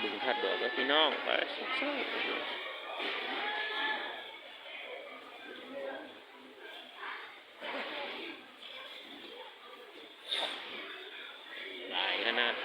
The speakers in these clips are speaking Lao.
ບຶງທາດດອກເດີພີ່ນ້ອງ ໄປ ຫຼາຍຂະໜາດ.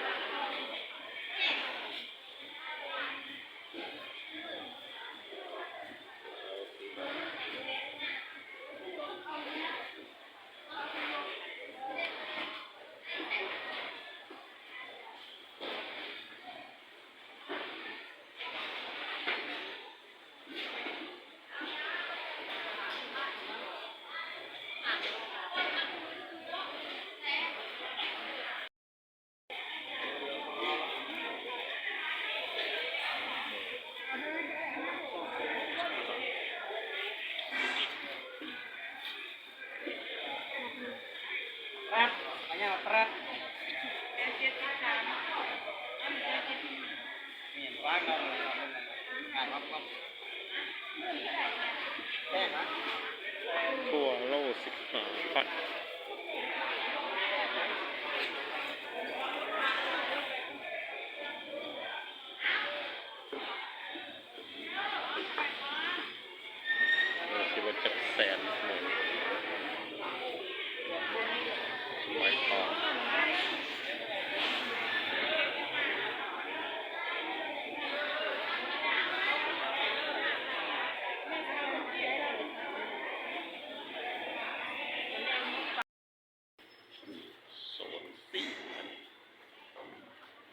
ຖົ່ວໂລສິບຫ້າພັນ. ຊິເບິດຈັກແສນ ສະໄໝກ່ອນ. ໂຊນຊີບ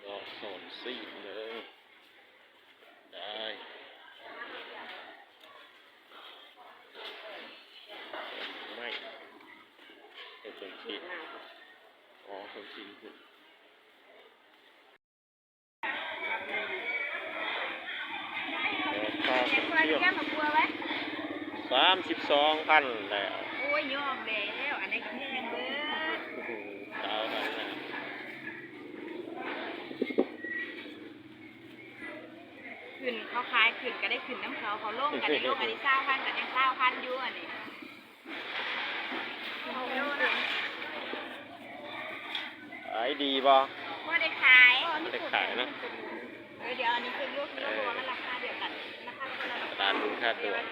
ລອກໂຊນຊີບເດີ ໄດ້ ໄມ້ ເປັນເຄື່ອງຊີບ ອໍ ເຄື່ອງຊີບ. ສາມສິບສອງພັນແລ້ວ. ໂອ້ຍ ຍອມແລ້ວ ອັນໃດກໍແພງເບີດ. ຊາວພັນແລ້ວ. ຂຶ້ນ ເຂົາຂາຍຂຶ້ນກໍໄດ້ຂຶ້ນນຳເຂົາ ເຂົາລົງກໍໄດ້ລົງ ອັນນີ້ຊາວພັນກໍຍັງຊາວພັນຢູ່ ອັນນີ້. ຂາຍດີບໍ່? ບໍ່ໄດ້ຂາຍ ບໍ່ໄດ້ຂາຍເນາະ. ເອີ ດຽວອັນນີ້ຄືຢູ່ ເອີ ເພາະວ່າມັນລາຄາດຽວກັນ ລາຄາດຽວກັນ. ຕະຫຼາດບຸນທາດດວງ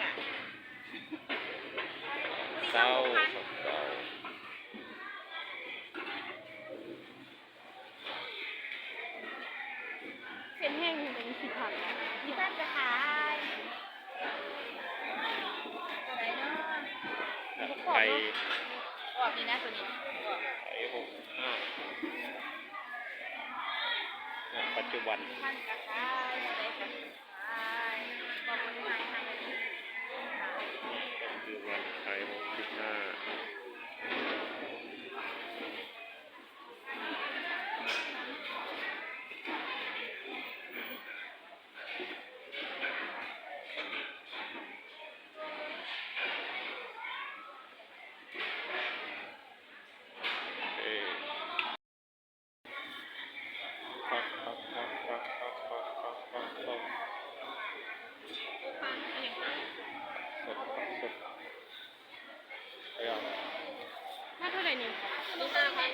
ຊາວ ຊາວ. ເສັ້ນແຫ້ງນີ້ກໍມີສິບພັນນະ ສິບພັນກໍຂາຍ. ໄຂ່ ກອບນີ້ນະ ໂຕນີ້ ໄຂ່ຫົກສິບຫ້າ ນະ ປັດຈຸບັນ. ສິບພັນກໍຂາຍ ເທົ່າໃດກໍຂາຍ ບໍ່ໄດ້ຂາຍໃຫ້. ປັດຈຸບັນໄຂ່ຫົກສິບຫ້າ. ມາເທົ່າໃດນີ້? ອັນນີ້ຫ້າພັນ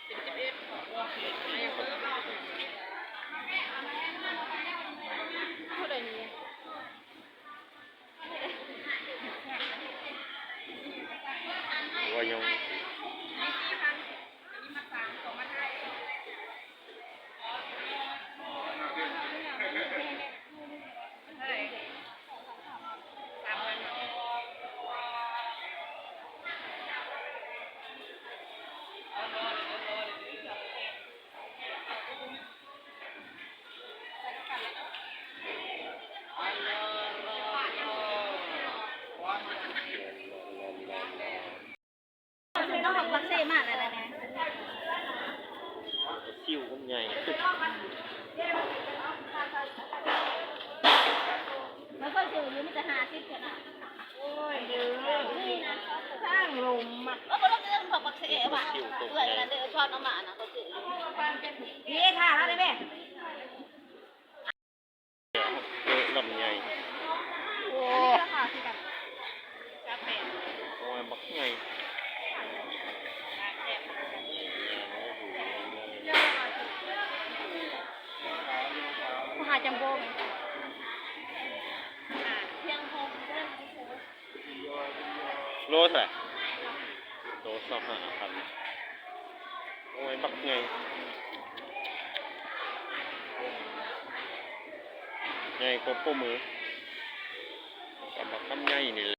ເປັນສິບເອັດ ເທົ່າໃດນີ້? ວ່າຍັງ ອັນນີ້ສີ່ພັນ ອັນນີ້ມາສາມ ສອງພັນຫ້າ. ຊິວມັນໃຫຍ່ ມັນຄ່ອຍຊື້ຢູ່ ມີແຕ່ຫ້າສິບເທົ່ານັ້ນ. ໂອ້ຍ ເດີ ນີ້ນະ ທາງລົມມາ ເອີ ບໍ່ລົມເດີ ເຂົາບັກເສວ່າ ຊິວຕົກໃຫຍ່ ເອື້ອຍນັ້ນເດີ ຊອນເອົາມານະ ເຂົາຊື້ຢູ່ ນີ້ ຖ້າລາວໄດ້ແມ່. ເອີ ລຳໃຫຍ່ ໂອ້ ອັນນີ້ລາຄາຄືກັນ ຊາວແປດ ໂອ້ຍ ບັກໃຫຍ່. ໂລເທົ່າໃດ? ໂລຊາວຫ້າພັນ. ໂອ້ຍ ບັກໃຫຍ່ ໃຫຍ່ກວ່າໂປ້ມື ກັບບັກຄຳໃຫຍ່ນີ້ແຫຼະ.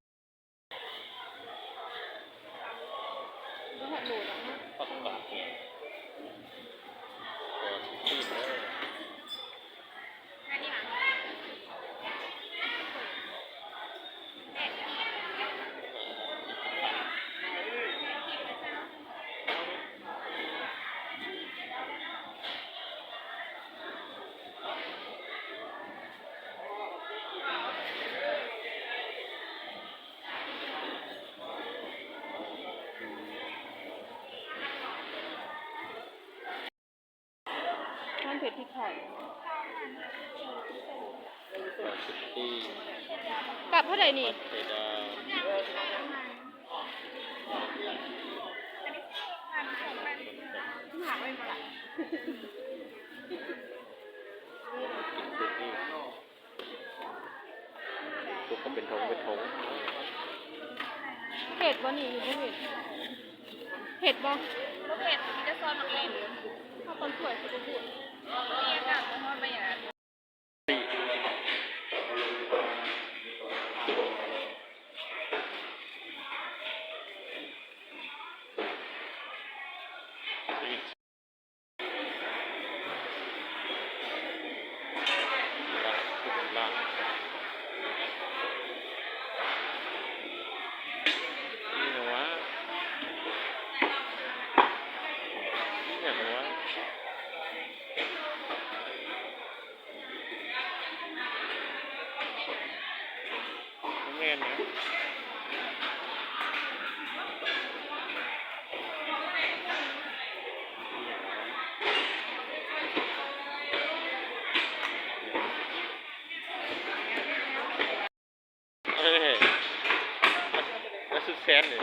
ບໍ່ຮອດໂລດອກເນາະ ປັກປັກ ມັນເຜັດພລິກໄທ ກັບເທົ່າໃດນີ້? ທຸກກໍເປັນຖົງເປັນຖົງ. ເຜັດບໍ່ນີ້ ຫຼືບໍ່ເຜັດ? ເຜັດບໍ່? ບໍ່ເຜັດ ມີແຕ່ຊອດໝາກເຫຼັ້ງ. ເຮົາຕອນຖ້ວຍຄືບໍ່ບູດ. ມີອາກາດບໍ່ຮ້ອນປານໃດ. ອີ່ຫຍັງວະ ອີ່ຫຍັງວະ. ບໍ່ແມ່ນນະ. ເອີ ແລ້ວສຸດແຊນເດ.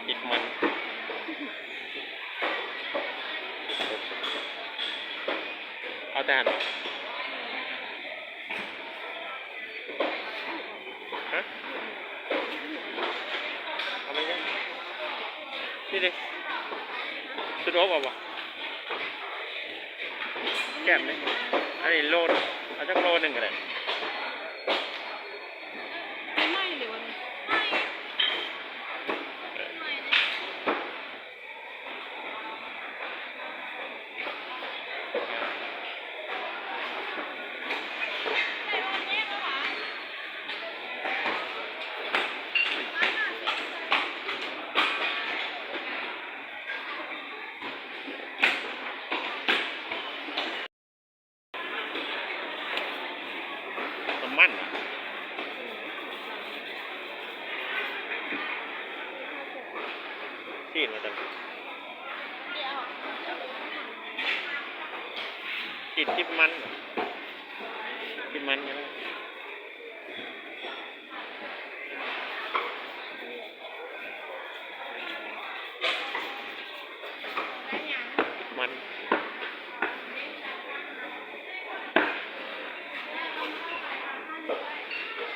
ຕິດມັນ ເອົາແຕ່ຫັ້ນ. ຮະ ເອົາໄປຍັງ ນີ້ເດ້ ສຸດອົບເອົາບໍ່? ແກ້ມເດ້ ອັນນີ້ໂລ ເອົາຈັກໂລໜຶ່ງກໍໄດ້. ໃໝ່ເລີຍວະນີ້. ນ້ຳມັນ ຊີ້ນວ່າຊັ້ນ ຊີ້ນຕິດມັນ ຕິດມັນ. ມັນ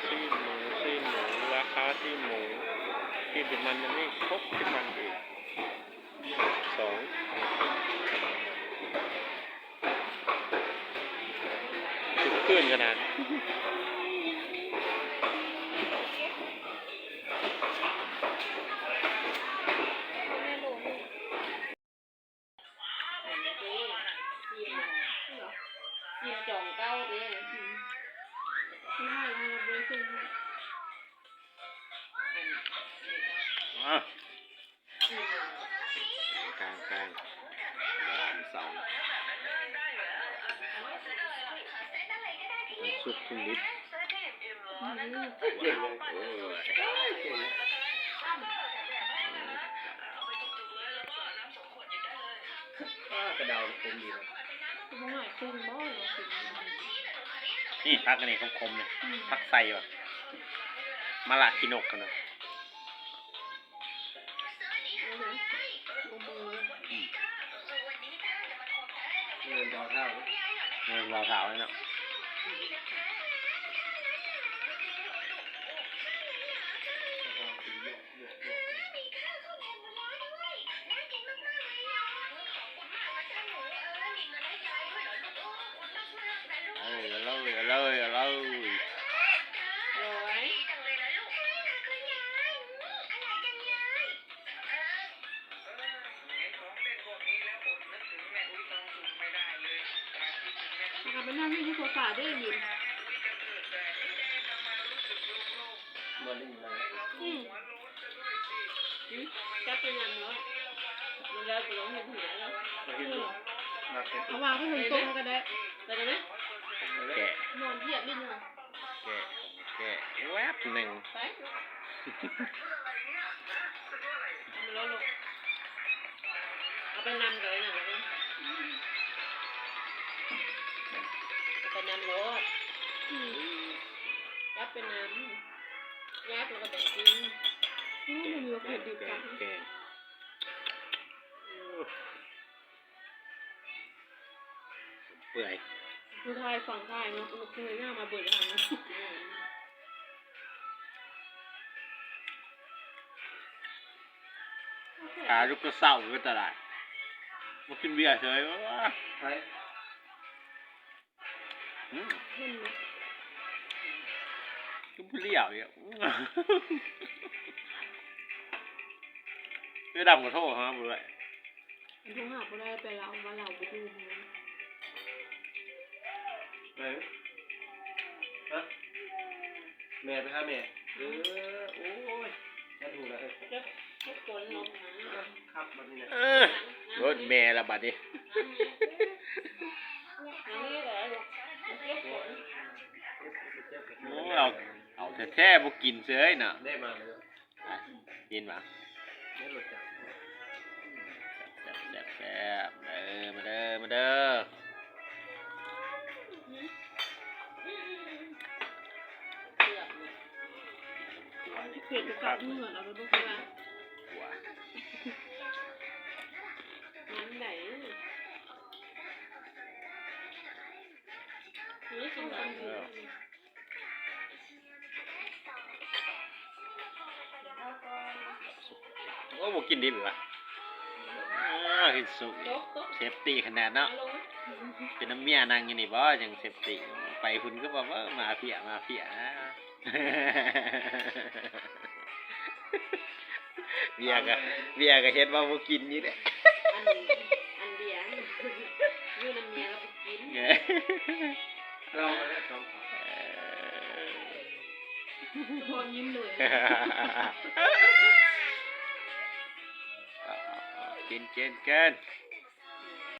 ຊີ້ນໝູ ຊີ້ນໝູ ລາຄາຊີ້ນໝູ ຊີ້ນຕິດມັນ ອັນນີ້ຫົກສິບມັນອີກ ສອງ ຄືນຂະໜາດ. ກາງໆ ເສົາ ມັນສຸກທຸ່ມດິບ ເອີ ກະດາວຄົມດີເນາະ. ບໍ່ງ່າຍ ປຸງບໍ່ເນາະ ກິນ ນີ້ ຜັກອັນນີ້ຂົມໆ ນີ້ ອືມ ຜັກໄຊຫວາ ມະລະຂີ້ນົກຫັ້ນນະ ອືມ ເງິນດາວທ້າວ ເງິນດາວທ້າວເນາະ. ເອີ ເອົາເລີຍ ເອົາເລີຍ ເອົາເລີຍ ໂອ້ຍ ມັນກໍໄປນັ່ງຢູ່ໂຊຟາເດ້ ບໍ່ໄດ້ຍິນນະ ອືມ ຈັບໄປນຳເນາະ ມັນແລ້ວໄປລົງເຮັດເຫືອເນາະ ເອີ ເອົາວາງໄວ້ເທິງໂຕະກໍໄດ້ ໄປໄດ້ໄໝ ແກະ ນອນຢຽບຫຼິ້ນຢູ່ ແກະ ແກະແວບໜຶ່ງ ໄປ ເອົາໄປນຳກໍໄດ້ນະ ເອົາໄປນຳໂລດ ອືມ ກັບໄປນຳ ຍາກແລ້ວກໍໄດ້ກິນ ອືມ ແກງ ເຮັດດີຈັງ ແກງ ເປື່ອຍ ຜູ້ຊາຍຝັ່ງຊາຍເນາະ ເອີ ເຄີຍຍ່າງມາເບິ່ງທາງນັ້ນ ຫາຢູ່ແຕ່ເຊົ້າຢູ່ຕະຫຼາດ ມາກິນເບຍເສີຍ ໂອ້ຍ ໃຜ? ຫືມ ເຫັນບໍ່? ຄືຜູ້ລ້ຽວອີກ ເອື້ອຍດຳກໍໂທຫາບໍ່ໄດ້ ໂທຫາບໍ່ໄດ້ ໄປລາວ ວ່າລາວບໍ່ຢູ່ເຮືອນ ເອີ ຮະ ແມ່ໄປຫາແມ່ ເອີ ໂອ້ຍ ແມ່ນຫຍັງລະ ເອີ ເຈັບ ເຈັບກົ້ນລົງນະ ຄັບບັດນີ້ນະ ເອີ ລົດແມ່ລະບັດນີ້ ໂອ້ ເອົາ ເອົາແທ້ໆ ບໍ່ກິນເສີຍນະ ໄດ້ມາແລ້ວ ອ່ະ ກິນຫວາ ແຊບໆ ເດີ ມາເດີ ມາເດີ ເຜັດ ເຜັດ ເຜັດ ເຜັດ ເຜັດ ມັນໄດ໋ ນີ້ກິນຫວານ ເອີ ໂອ້ ບໍ່ກິນດິບຫວາ ອ້າ ກິນສຸກ ເຊບຕີ້ຂະໜາດເນາະ ເປັນນຳເມຍນັ່ງຢູ່ນີ້ບໍ່ ຈັ່ງເຊບຕີ້ ໄປພຸ້ນຄືວ່າ ເອີ ມາເພຍ ມາເພຍ ເບຍກໍ ເບຍກໍເຮັດວ່າບໍ່ກິນຢູ່ເດ້ ອັນ ອັນເບຍ ຢູ່ນຳເມຍລະບໍ່ກິນ ເອີ ລອງມາແລ້ວສອງຂອງ ເອີ ພໍຍິ້ມເລີຍ ກິນ ກິນ ກິນ.